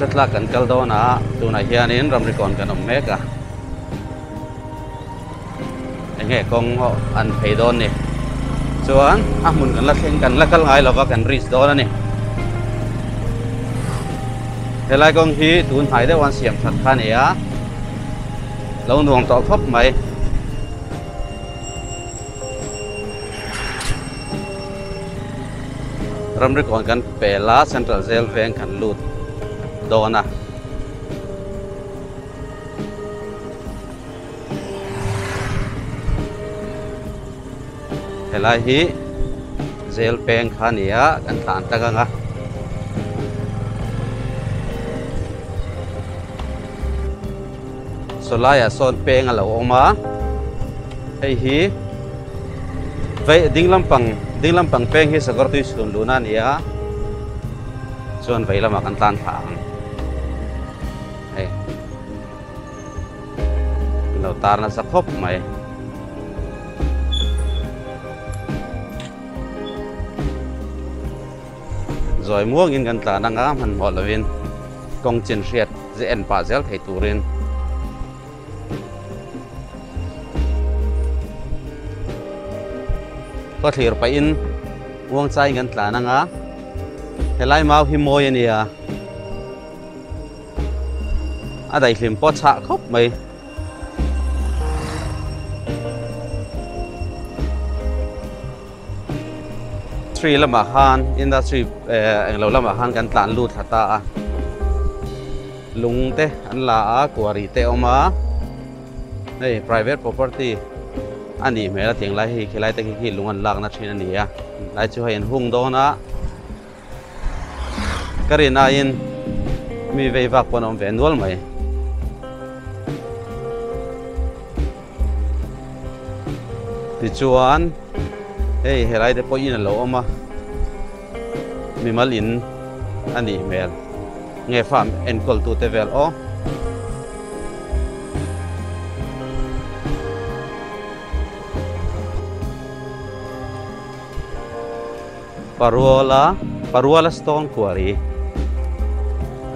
Satlak kan kal dawn a, tunah hianin ramri kawn kan awm mek a. Enge kawng an phei dawn ni. Chuan a hmun kan la thleng kan la kal ngai lova kan reach dawn a ni. Helai kawng hi tun hnai deuh an siam that kha a ni a, lo nuam tawh khawp mai. Ramri kawn kan pel a, Central Jail veng kan lut dawn a. Helai hi jail peng kha a ni a, kan tlan tak ang a. Saw laiah sawn peng a lo awm a, hei hi vei ding lampang ding lampang peng hi sakawr tui chhun luhna a ni a, chuan vei lamah kan tlan thla ang hei an lo tar nasa khawp mai. Zawi muangin kan tlan anga hmanhmawh lovin kawng chin hriat ze en pah zel thei turin khaw thlir pahin uang chaiin kan tlan anga helai mau hi mawi a nia a daihlim pawh chhah khawp mai. Tree lamah khan industry eh englo lamah khan kan tlan lut thla ta a lung te an la a quarry te a awm a hei private property a nih hmel a tiang lai hei khilai te khi khi lung an lakna thin a ni a lai chu hei an hung dawn a ka rin aiin mi vei vak pawh an awm ve nual mai. Tichuan hei helai te pawh in a lo awm a mimal in a nih hmel nge farm enkawl tu te vel aw. Paruala Paruala stone quarry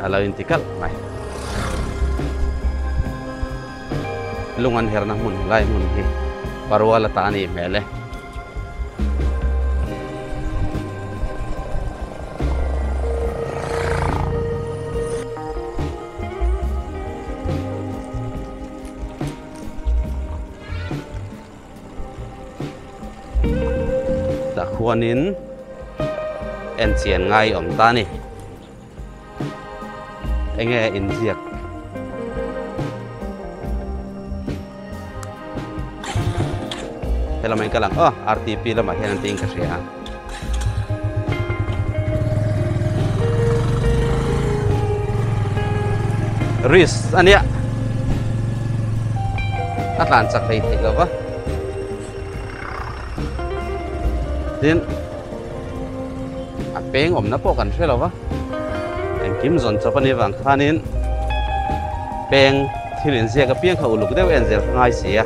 a lo inti kalh mai. Lung an herna hmun lai hmun hi Paruala ta a nih hmel e. Tah khuanin en chian ngai awm ta a ni. Enge inziak? He lamah in kal ang aw RTP lamah hian an tiin ka hria a. Risk a nia a tlan chak hlei theih lo va tin a peng awmna pawh kan hre lo va engkim zawn chawp a nih avang khanin peng thil inziak apiang kha uluk deuh en zel kha ngai si a.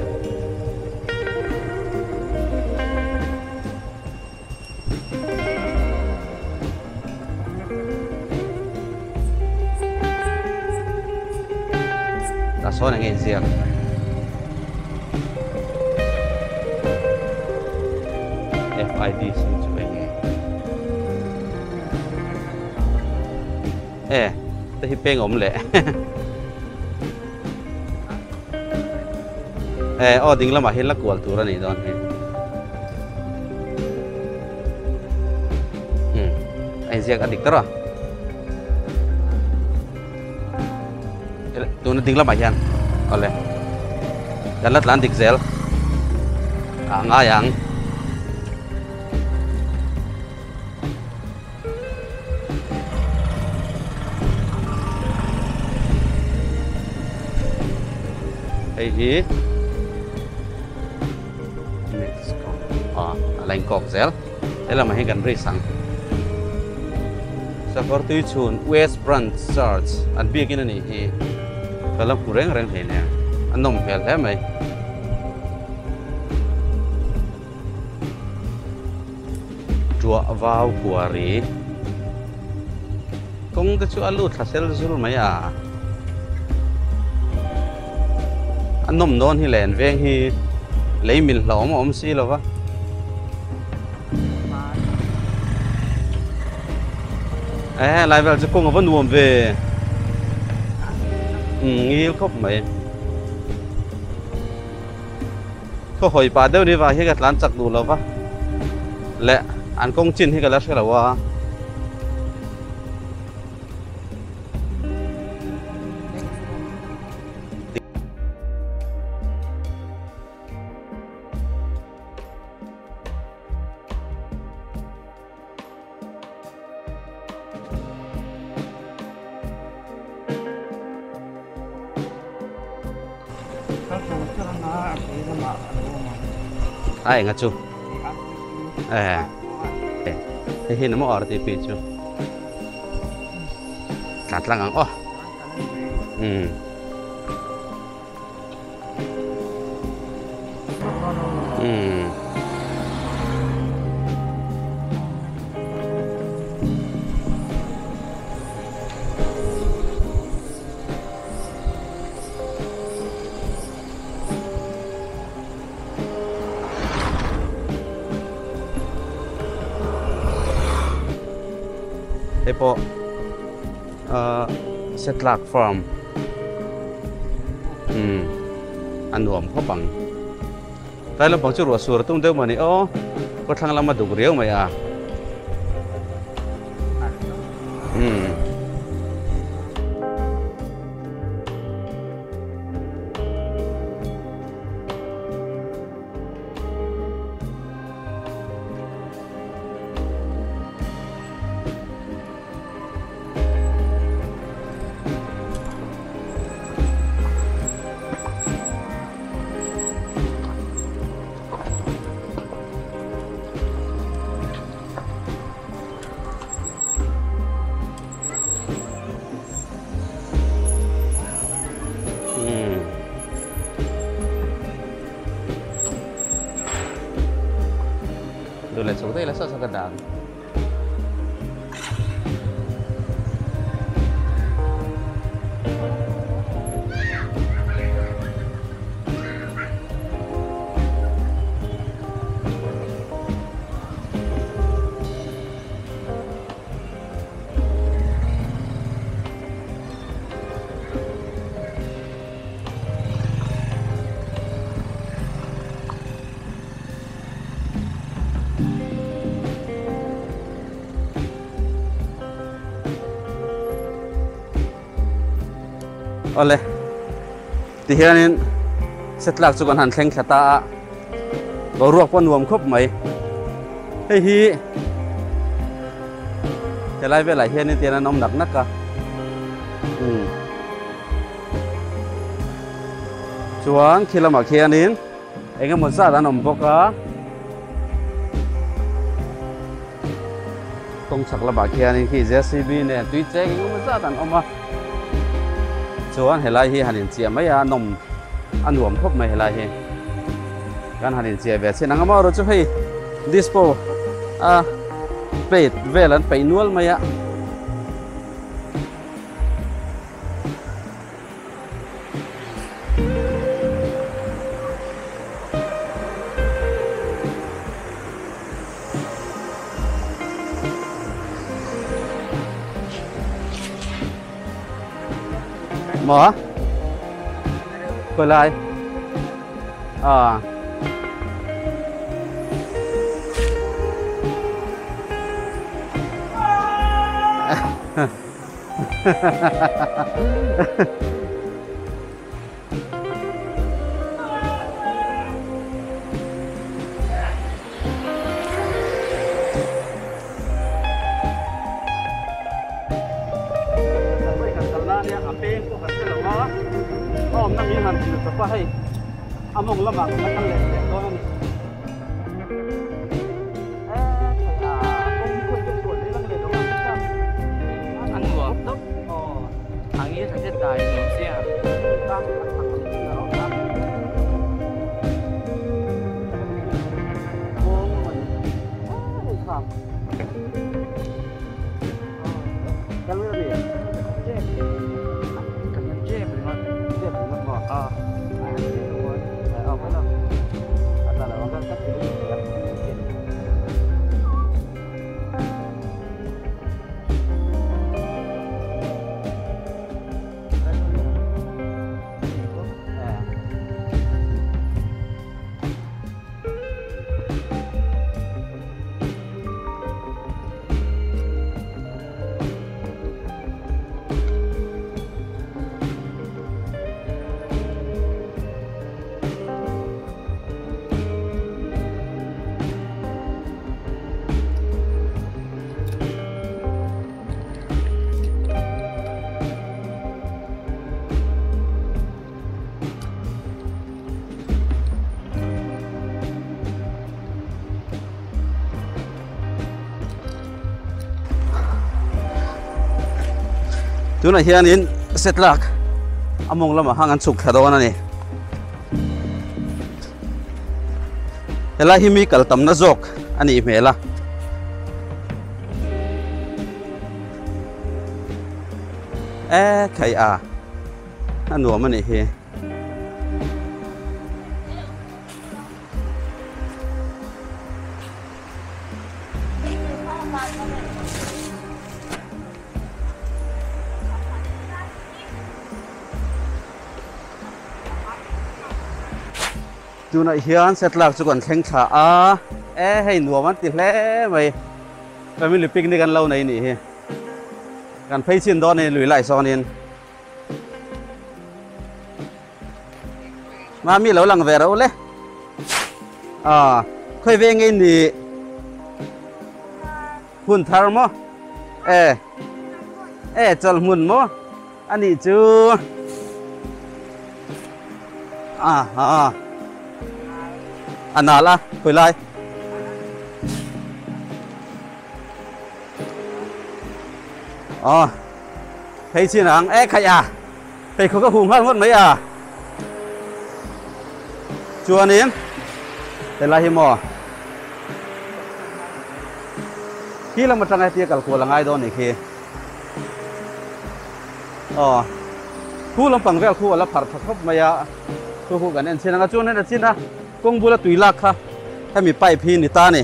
Tah sawn eng nge inziak? FIDC chu eng nge? E, te hi peng awm leh. E, aw ding lamah hian la kual tur a nih dawn hi. Hmm, a inziak a dik ta rawh. Tuna ding lamah hian awle kan la tlan dik zel a ngai ang. Hei hi a la inkawk zel he lamah hian kan ri sang Sakawr tui chhun West Branch Church an biakin a nih hi ka la hmu reng reng hleinem a nawm hmel hle mai. Tuah vau kua ri. Kawng te chu a lut thla sel zul mai a. A nawm dawn hi len veng hi lei mil hlauhawm a awm si lo va. E lai vel chu kawng a va nuam ve. Um ngil khawp mai. Khaw hawi pah deuh ni vang hi ka tlan chak duh lo va. Leh an kawng chin hi ka la hre lo a. A enga chu eh hei hi namo RTP chu tlan tlang ang aw um um Hei pawh ahh Setlak farm umm a nuam khawp ang. Tlai lampang chu ruah sur a tum deuh mawni aw khawthlang lama duk riau mai a. Umm. Duh leh chhuk daih la saw saw ka dan. Awle tihianin setlak chu kan han thleng thla ta a boruak pawh nuam khawp mai hei hi helai velah hianin tian an awm nak nak a umm chuan khi lamah khianin Eng emaw zat an awm bawk a, kawng chhak lamah khianin khi JCB nen tui cheng eng emaw zat an awm a, chuan helai hi han inchiah mai a nawm a nuam khawp mai helai hi kan han inchiah ve chin ang amaherawh chu hei dispo a plate vel an peih nual mai a. Maw? Khawi lai? Ah. A mawng lamah kan la kal leh leh dawn a ni. Kal vel a ni. Chep ringawt maw? A tla lo ang. Tunah hianin setlak a mawng lamah khan an chhuk thla dawn a ni. Helai hi mi kal tamna zawk a nih hmel a. E khai a a nuam a nih hi. Tunah hian setlak chu kan thleng thla a, e hei nuam an ti hle mai. Family picnic an lo nei nih hi. Kan phei chin dawn a ni lui lai sawnin. Mami lo lang ve ro le. À, khoi ve ngei ni. Hun thar maw? E. E chawlh hmun maw? Ani chu. À ha. A nal a, khawi lai. Aw. Hei chin ang e khaih a. Hei khaw ka hung nghal ngawt mai a. Chuanin helai hi maw khi lam atanga hetia kal kual a ngai dawn nih khi. Aw khu lampang vel khu a la pharh tha khawp mai a. Khu khu kan en chin ang a chuanin a chin a kawng bula tui lak kha hemi pipe hi ni ta a ni.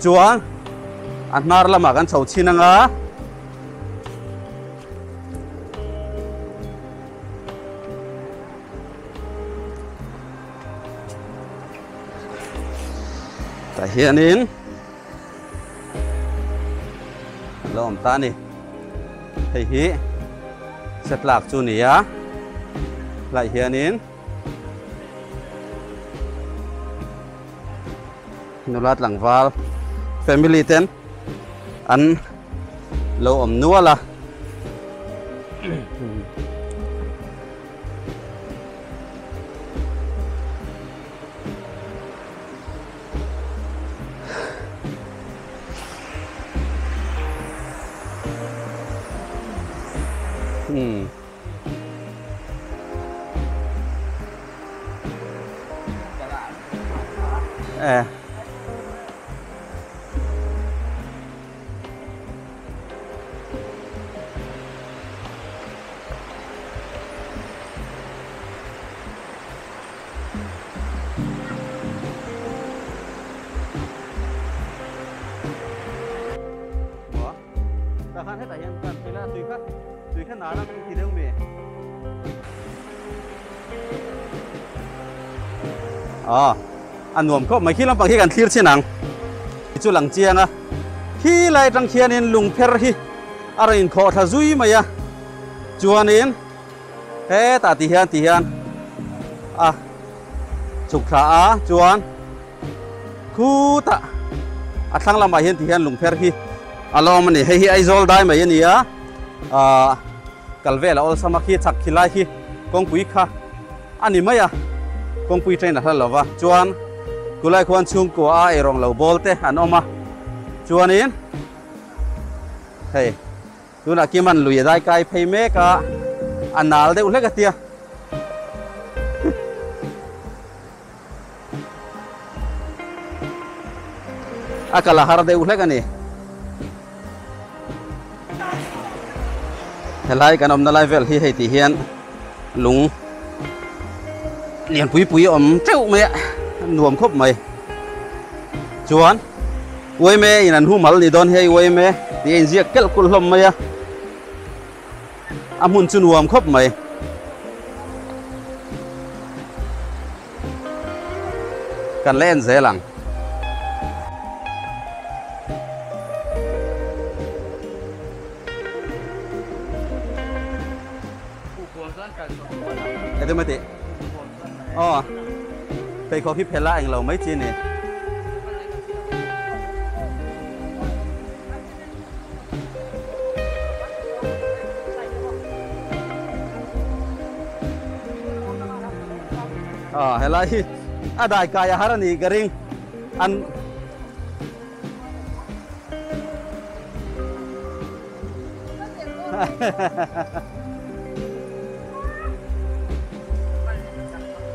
Chuan a hnar lamah kan chho chhin ang a. Tah hianin a lo awm ta a ni. Hei hi setlak chu a ni a, hlai hianin Nula tlangval family ten an lo awm nual a. Hmm. Eh. Tah khan hetah hian kan tui la tui kha tui kha nal ang ti deuh mi. Aw a nuam khawp mai khi lampang hi kan thlir chin ang chu lang chiang a khi lai atang khianin lungpher hi a rawn inkhawh thla zui mai a chuanin hetah ti hian ti hian a chhuk thla a chuan Khutah a thlang lamah hian ti hian lungpher hi a la awm a ni. Hei hi Aizawl dai mai a ni a, ahh kal vel a awlsam a khi chhak khi lai khi kawngpui kha a ni mai a, kawngpui train a hla lo va. Chuan kulai khuan chhungkua a eirawng lo bawl te an awm a, chuanin hei tunah Kiman lui a dai kai phei mek a, a nal deuh hlek a tia. A kal a har deuh hlek a ni. Helai kan awmna lai vel hi hei tih hian lung lian pui pui a awm teuh mai a, a nuam khawp mai. Chuan Uaime in an humal ni dawn hei Uaime tih a inziak kelh kulh hlawm mai a, a hmun chu nuam khawp mai. Kan la en zel ang. Ete mai tih. Aw. Pheikhawk hi phel a englo mai chi ni. Aw helai hi a dai kai a har a ni ka ring an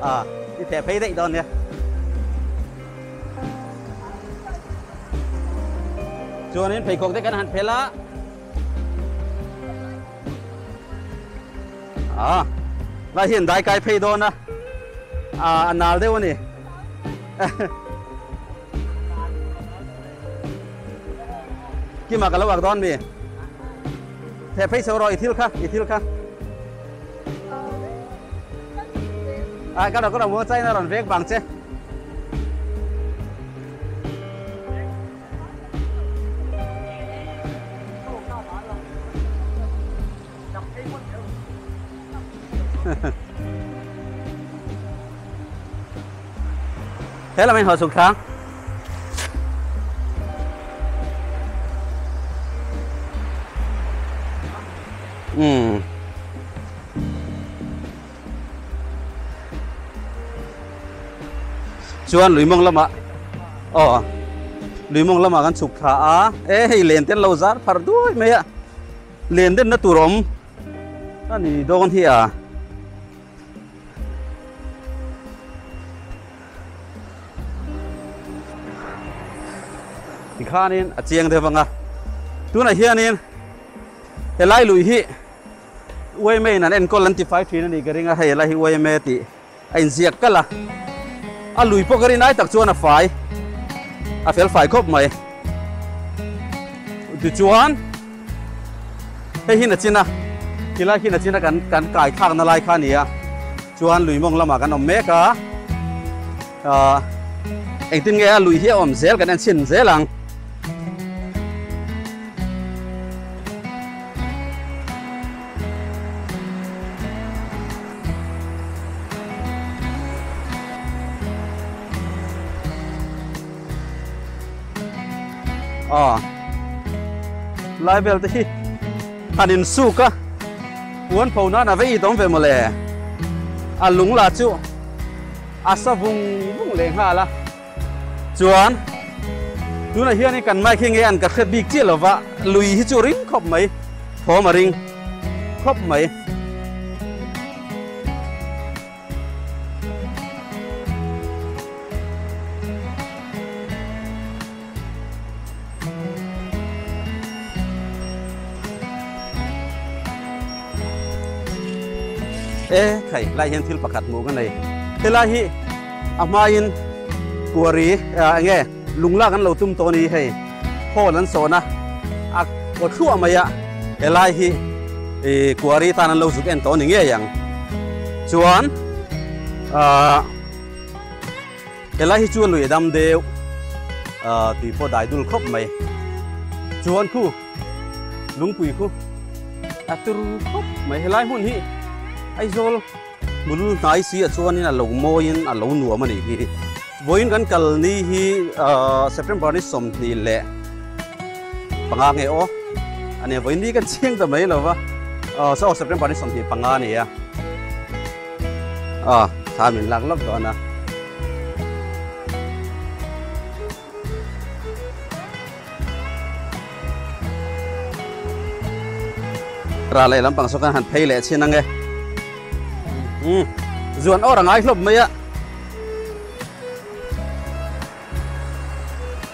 a i theh phei daih dawn nia. Chuanin pheikhawk te kan han phel a. A lai hian dai kai phei dawn a. A a nal deuh a ni. Kima ka lo ak dawn mi. Theh phei chho rawh i thil kha i thil kha. A ka rawh ka rawh muang chain a rawn vek vang che. He lam in haw chhuk thlang. Umm. Chuan Luimawng lamah aw Luimawng lamah kan chhuk thla a, e hei len te an lo zar phar duai mai a, len denna tur awm a ni dawn hi a. Tikhanin a chiang deuh ang a, tunah hianin helai lui hi UMA in an enkawl an tifai thin a nih ka ring a, hei helai hi UMA tih a inziak kalh a, a lui pawh ka rin ai tak chuan a fai, a fel fai khawp mai. Tichuan hei hi nachin a, khilai khi nachin a kan kan kai thlakna lai kha a ni a, chuan lui mawng lamah kan awm mek a, ahh engtin nge a lui hi a awm zel kan en chhin zel ang. Aw lai vel te hi han in suk a puan pho nan a vei dawm ve mawle a lung lah chu a sa vung vung leh nghal a chuan tunah hianin kan mic hi nge an ka hre bik chiah lova lui hi chu ring khawp mai thawm a ring khawp mai. E khai lai hian thil pakhat hmuh ka nei helai hi a hmain kuari enge lunglak an lo tum tawh a ni hei hall an sawn a a kaw thluah mai a helai hi ih kuari tan an lo zuk en tawh a ni ngei ang chuan ah helai hi chu a lui a dam deuh ah tui pawh dai dul khawp mai chuan khu lungpui khu a tur khawp mai helai hmun hi Aizawl bul hnai si ah chuanin a lo mawiin a lo nuam a nih hi. Vawiin kan kal ni hi September ni 25 nge aw a nia vawiin ni kan chiang ta mai lo va aw September ni 25 a ni a aw thla min lak lawk dawn a. Ra leh lampang saw khan han phei leh chhin ang e. Umm zuan awr a ngai hlawp mai a.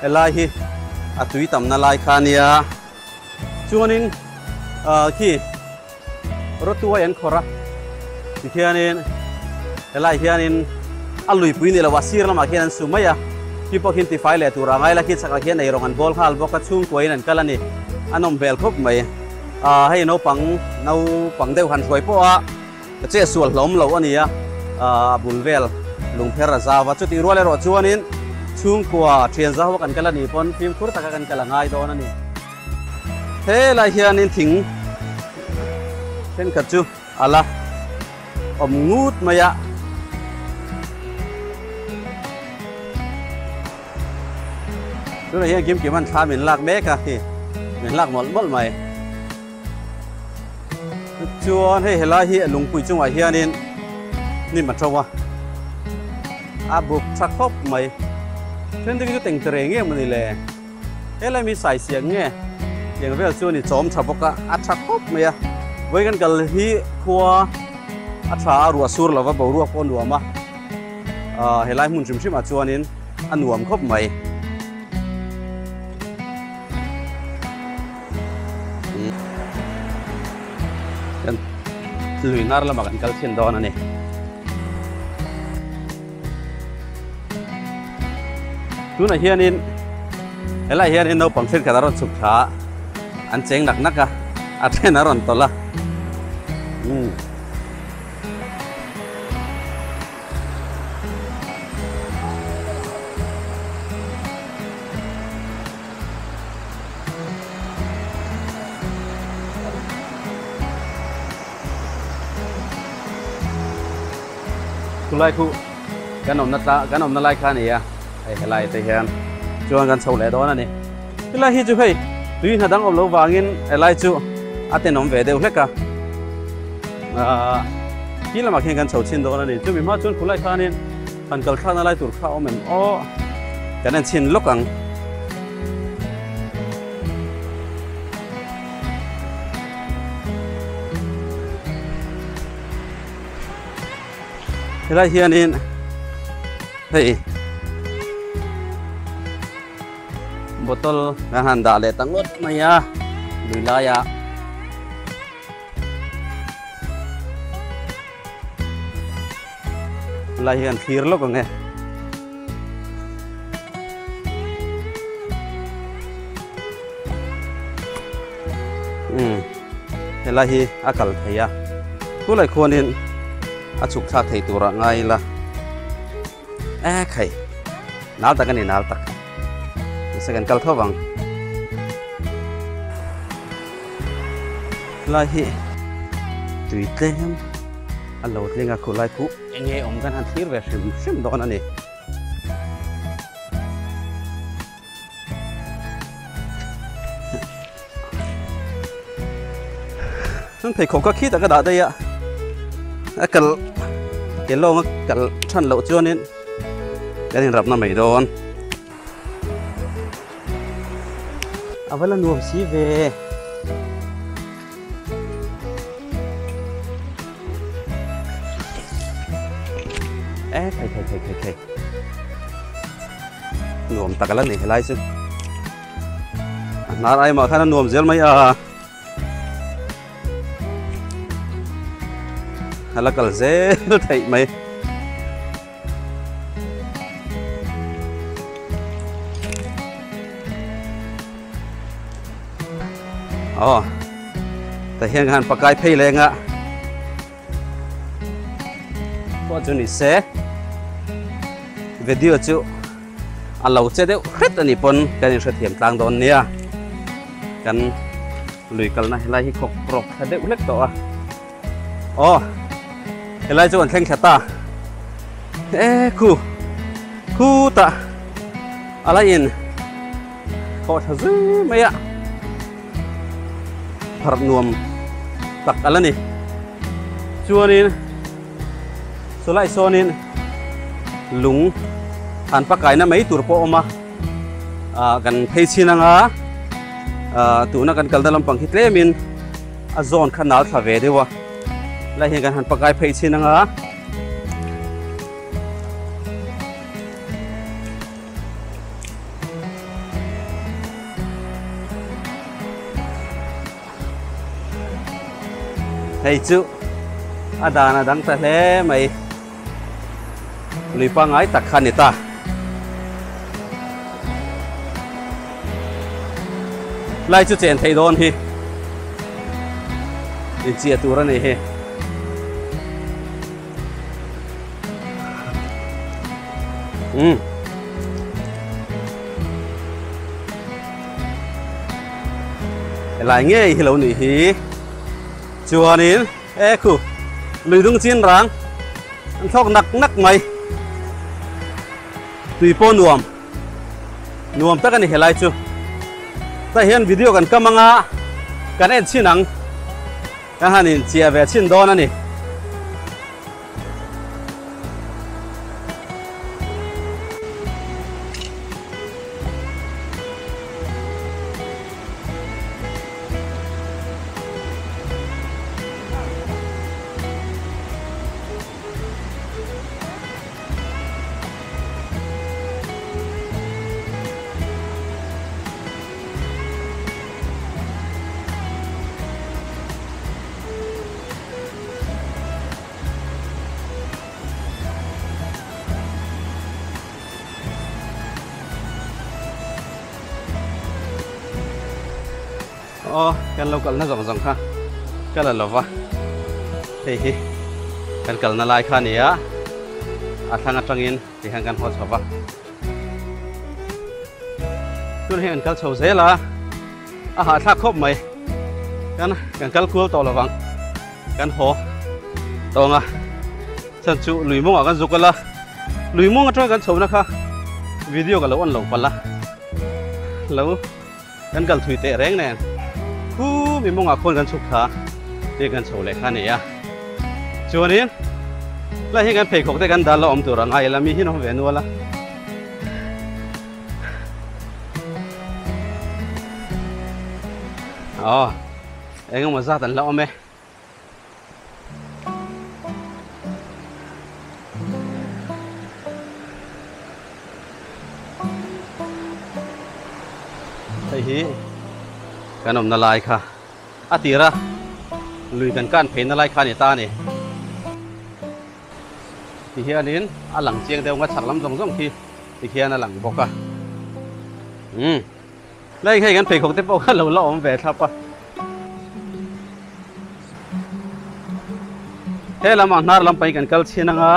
Helai hi a tui tamna lai kha ania. Chuanin ah khi Rawtuai an khawrh a, tikhianin helaiah hianin a luipui ni lo a sir lamah khian an su mai a, khi pawh khian tifai leh tur a ngai la khi chakah khian eirawng an bawl nghal bawk a, chhungkuain an kal a ni, a nawm hmel khawp mai. Aaa hei naupang naupang deuh han hruai pawh a che sual hlawm lo a ni a, aaa a bul vel lungpher a zau a, chutih rual erawh chuanin chhungkua thian zau a kan kal a nih pawn fimkhur taka kan kal a ngai dawn a ni. Helai hianin thing thenkhat chu a la awm ngut mai a. Tunah hian kim kim an thla min lak mek a hi min lak mawlh mawlh mai. Chuan hei helai hi a lungpui chungah hianin hnim a to a, a buk tha khawp mai. Then te khi chu tengtere nge mawni le. Helai mi sai siak nge tiang vel chu a ni chawm tha bawk a, a tha khawp mai a. Vawi kan kal hi khua a tha a ruah sur lova boruak pawh a nuam a. Ahh helai hmun hrim hrim ah chuanin a nuam khawp mai. Kan lui hnar lamah kan kal thin dawn a ni. Tunah hianin helaiah hianin naupang thenkhat a rawn chhuk thla a, an cheng nak nak a, a then a rawn tawlh a. Umm. Khulai khu kan awmna tla kan awmna lai kha a ni a hei helai te hian chuan kan chho leh dawn a ni helai hi chu hei tui hna dang awm loh vangin helai chu a tenawm ve deuh hlek a ahh khi lamah khian kan chho chhin dawn a ni chumi hma chuan khulai khanin han kal thlakna lai tur kha a awm em aw kan en chhin lawk ang. Helai hianin hei bottle kan han dah leh ta ngawt mai a lui laiah. Helai hi kan thlir lawk ang e. Umm helai hi a kal thei a khulai khuanin a chhuk thlak thei turah ngai ila ek hei nal tak a ni nal tak nasa kan kal tho vang helai hi tui tlem a lo tling a khulai khu eng nge awm kan han thlir ve hrim hrim dawn a ni. An pheikhawk kha khitah ka dah daih a, a kal ke lawng a kal than loh chuanin kan inrapna mai dawn. A va la nuam si ve. E khai khai khai khai khai. Nuam tak ala ni helai chu. A hnar ai mah khan a nuam zel mai a. A la kal zel theih mai. Aw tah hian khan pakai phei leng a pawh chu ni se video chu a lo che deuh hret a nih pawn kan inhrethiam tlang dawn nia kan lui kalna helai hi khawk rawk thla deuh hlek tawh a. Aw helai chu an thleng thla ta e khu khutah a la in khawh tha zui mai a pharh nuam tak a la ni chuanin chulai sawnin lung han pakaina mai tur pawh a awm a ah kan phei chhin anga ah tuna kan kalna lampang hi tlemin. A zawn kha nal thla ve deuh a, lai hian kan han pakai phei chhin anga. Hei chu a dan a dang ta hle mai. Lui pangngai tak kha a ni ta. Lai chu chen theih dawn hi. Inchiah tur a ni hi. Umm. Helai ngei hi lo nih hi. Chuanin e khu lui dung chin rang an thlawk nak nak mai. Tui pawh nuam. Nuam tak a ni helai chu. Tah hian video kan kam anga kan en chhin ang. Ka han inchiah ve chhin dawn a ni. Aw kan lo kalna zawng zawng kha ka la lova hei hi kan kalna lai kha a ni a a thlang atangin tikhan kan haw chho va. Tun hi an kal chho zel a, a hahthlak khawp mai. Kan kan kal kual tawh lovang, kan haw tawng a. Chhan chu lui mawngah kan zuk a la, lui mawng atanga kan chhohna kha video ka lo on lo palh a, lo kan kal thui teh reng nen khu mi mawngah khawn kan chhuk thla tih kan chho leh kha a ni a. Chuanin lai hi kan pheikhawk te kan dal la awm tur a ngai la mi hi an awm ve nual a. Aw engemaw zat an la awm e. Hei hi kan awmna lai kha a tira lui kan kan pheina lai kha a ni ta a ni. Ti hianin a lang chiang deuh nga chhak lam zawng zawng khi ti khian a lang bawk a. Umm lai hei kan pheikhawk te pawh kha lo la awm ve thlap a. He lamah hnar lam pahnih kan kal chhin anga.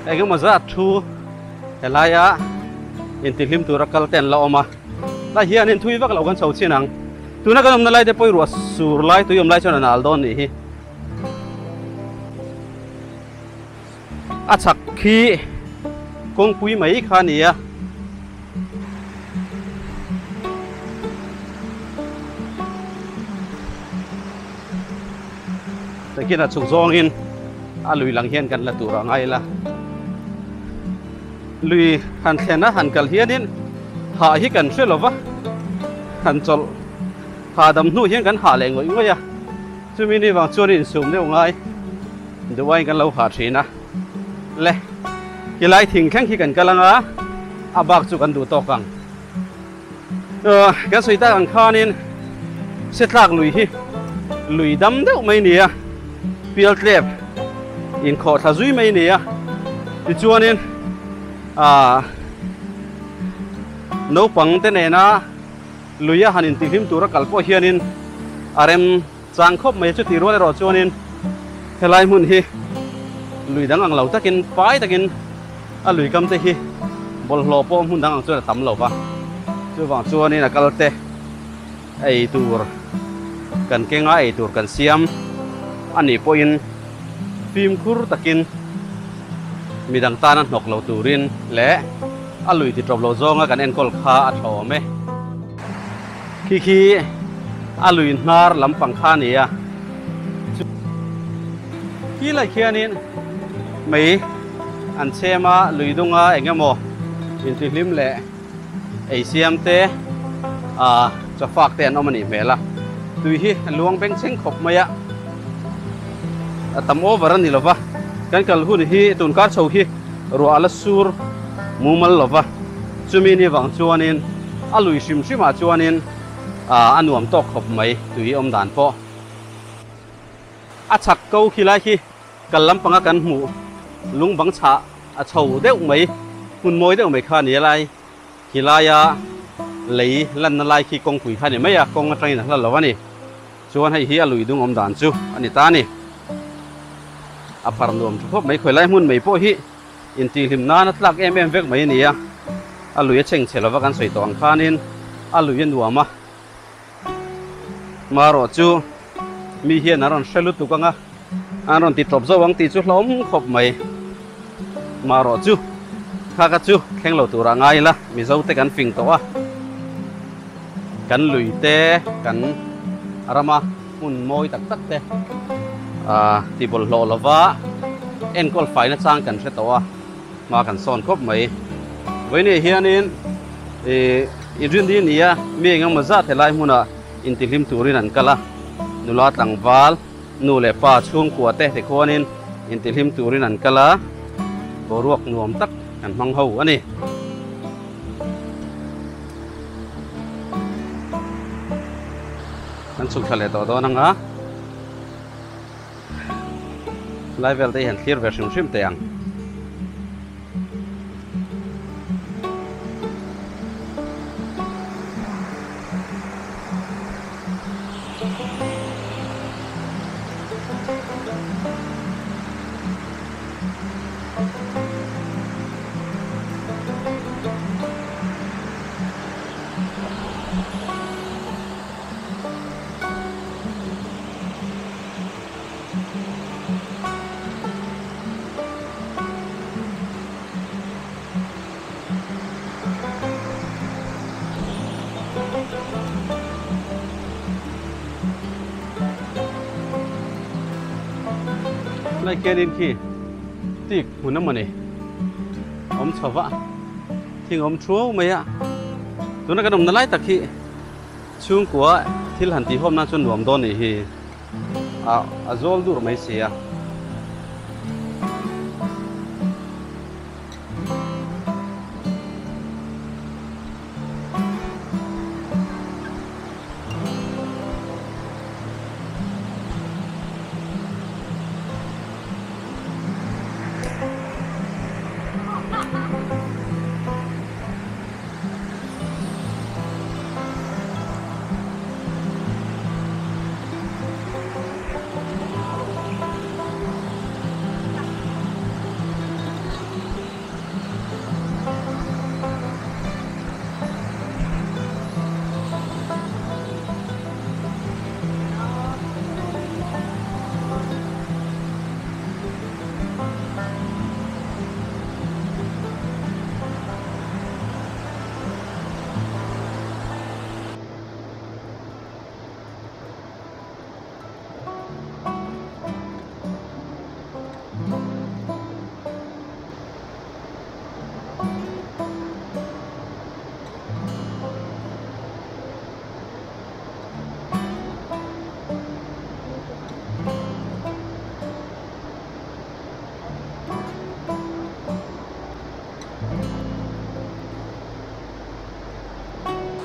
Engemaw zat thu helaia intihlim tura kal te an la awm a, lai hianin thui vak loh kan chho chin ang. Tuna kan awmna lai te pawh i ruah sur lai tui awm lai chuan a nal dawn nih hi. A chhak khi kawngpui mai kha a ni a. Takin a chhuk zawngin a lui lang hian kan la tur a ngai la. Lui han thlen a han kal hianin hah hi kan hre lo va, han chawlh hahdam hnu hian kan hah leh ngawih ngawih a. Chumi ni vang chuan insum deuh ngai duh aiin kan lo ha thin a. Le, tilai thing thleng khi kan kal anga a bak chu kan duh tawk ang. Kan sawi tak ang khanin Setlak lui hi lui dam deuh mai nia, pial tlep inkhawh thla zui mai nia. Tichuanin aah naupang te nena Luia han intihlim tura kal pawh hianin a rem chang khawp mai. Chutih rual erawh chuanin helai hmun hi lui dang ang lo takin pai takin a lui kam te hi bawlhhlawh pawh hmun dang ang chuan a tam lo va. Chuvang chuanin a kal te ei tur kan kenga ei tur kan siam a nih pawhin fimkhur takin midang tana hnawk lo turin leh a lui ti tawp lo zawnga kan enkawl kha a tha awm e. Khi khi a lui hnar lampang kha a ni a. Khi lai khianin mei an chhem a, lui dunga eng emaw intihlim leh ei siam te ah chawfak te an awm a nih hmel a, tui hi a luang beng chheng khawp mai a, a tam over a ni lo va, kan kal hun hi tun kar chho hi ruah a la sur mumal lo va, chumi ni vang chuanin a lui hrim hrim ah chuanin ah a nuam tawk khawp mai tui awm dan pawh. A chhak ko khi lai khi kal lampanga kan hmuh lung bang chhah a chho deuh mai, hmun mawi deuh mai kha a ni a lai. Khi laia lei lanna lai khi kawngpui kha a ni mai a, kawng atangin a hla lo a ni. Chuan hei hi a lui dung awm dan chu a ni ta a ni. A phar nuam tha khawp mai, khawi lai hmun mai pawh hi intihhlim nan a tlak em em vek mai a ni a. A lui a chhengchhe lova kan sawi tawh ang khanin a lui a nuam a. Marawh chu mi hian an rawn hre lutuk ang a, an rawn ti tawp zo ang tih chu hlawm khawp mai. Marawh chu kha kha chu thleng lo turah ngai ila, Mizo te kan fing tawh a, kan lui te, kan rama hmun mawi tak tak te ti bawlhhlawh lova enkawl faina chang kan hre tawh a, hma kan sawn khawp mai. Vawiinah hianin ih. Inrinni ni a, mi engemaw zat helai hmunah intihlim turin an kal a, nula tlangval, nu leh pa chhungkua te tikhuanin intihlim turin an kal a, boruak nuam tak kan hmang ho a ni. Kan chhuk thla leh tawh dawn ang a, lai vel te hi han thlir ve hrim hrim teh ang. Lai khianin khi tik hmun emaw ni awm chho va thing awm thuau mai a tuna kan awmna lai tak hi chhungkua thil han tihawm nan chuan nuam dawn nih hi. A zawl dur mai si a.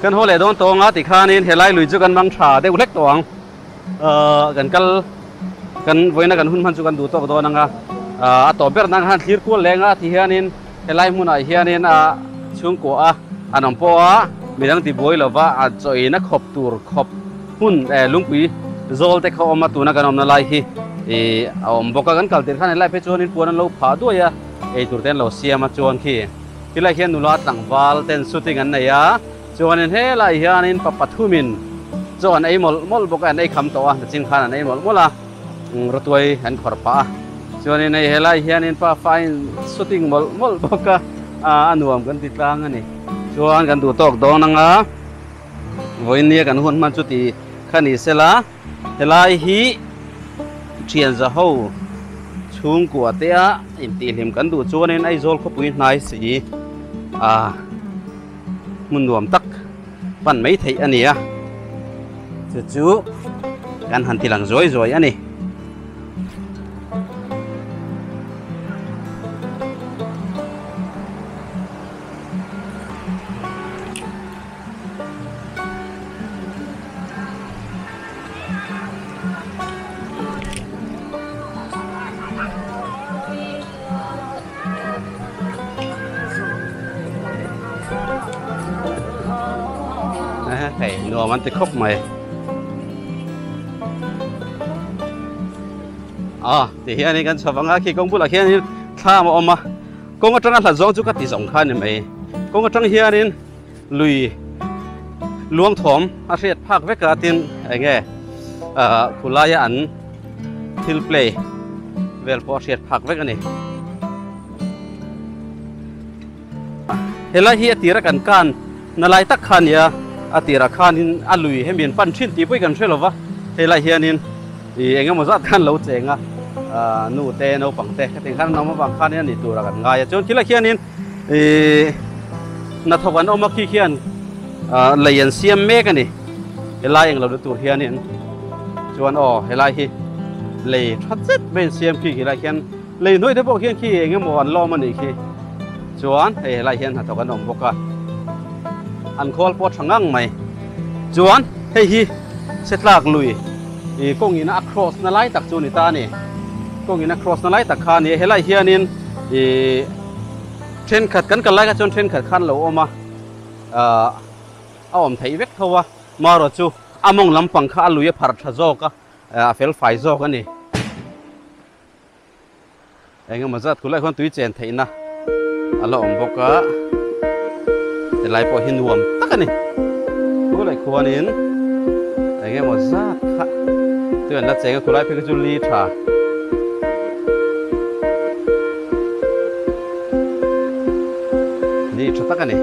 Kan haw leh dawn tawng a tikhanin helai lui chu kan mang tha deuh hlek tawh ang ahh kan kal kan vawiina kan hun hman chu kan duh tawk dawn ang a ahh a tawp ber nan khan thlir kual leng a tihianin helai hmunah hianin a chhungkua a an awm pawh a midang tibuai lova a chawina khawp tur khawp hmun eh lungpui zawl te kha awm a tuna kan awmna lai hi ih a awm bawk a kan kal tir khan helai phei chuanin puan an lo phah duai a ei tur te an lo siam a chuan khi tilai khian nula tlangval ten shooting an nei a chuanin helai hianin pa pathumin chaw an ei mawlh mawlh bawk a an ei kham tawh a nachin khan an ei mawlh mawlh a rawtuai an khawrh pah a chuanin hei helai hianin pa fain shooting mawlh mawlh bawk a a nuam kan ti tlang a ni chuan kan duh tawk dawn ang a. Vawinia kan hun hman chu ti kha ni sela, helai hi thian za ho Chhungkua te a intihhlim kan duh chuanin Aizawl khawpui hnai si a hmun nuam tak pan mai theih a ni a, chu chu kan han ti lang zuai zuai a ni. Hei nuam an ti khawp mai a ti hianin kan chho vang a khi kawng bulah khianin thlam a awm a kawng atanga hlat zawng chu ka ti zawng kha a ni mai kawng atang hianin lui luang thawm a hriat phak vek a tin eng nge ah khulaia an thil play vel pawh a hriat phak vek a ni. Helai hi a tira kan kan na lai tak kha a nia a tirah khanin a lui hemi an pan thin tih pawh hi kan hre lo va helai hianin ih eng emaw zat khan lo cheng a ah nu te naupang te hetiang khan an awm avang khanin a ni turah kan ngai a chuan khilai khianin Ihh hnathawk an awm a khi khian ah lei an siam mek a ni helai englo na tur hianin chuan aw helai hi lei tha zet mai an siam khi helai khian lei hnuai te pawh khian khi eng emaw an lawm a nih khi chuan hei helai hian hnathawk an awm bawk a an khawl pawh a tha ngang mai chuan hei hi setlak lui ih kawngin a cross na lai tak chu a ni ta a ni kawngin a cross na lai tak kha a ni a helai hianin ih. Thenkhat kan kal lai kha chuan thenkhat khan lo awm a, ahh a awm theih vek tho a, marawh chu a mawng lampang kha a lui a phar tha zawk a, a fel fai zawk a ni. Engemaw zat kulai khuan tui chen theihna a la awm bawk a, helai pawh hi nuam tak a ni. Khulai khuanin engemaw zat kha tui an la cheng a, khulai phei kha chu li tha. Ni tha tak a ni.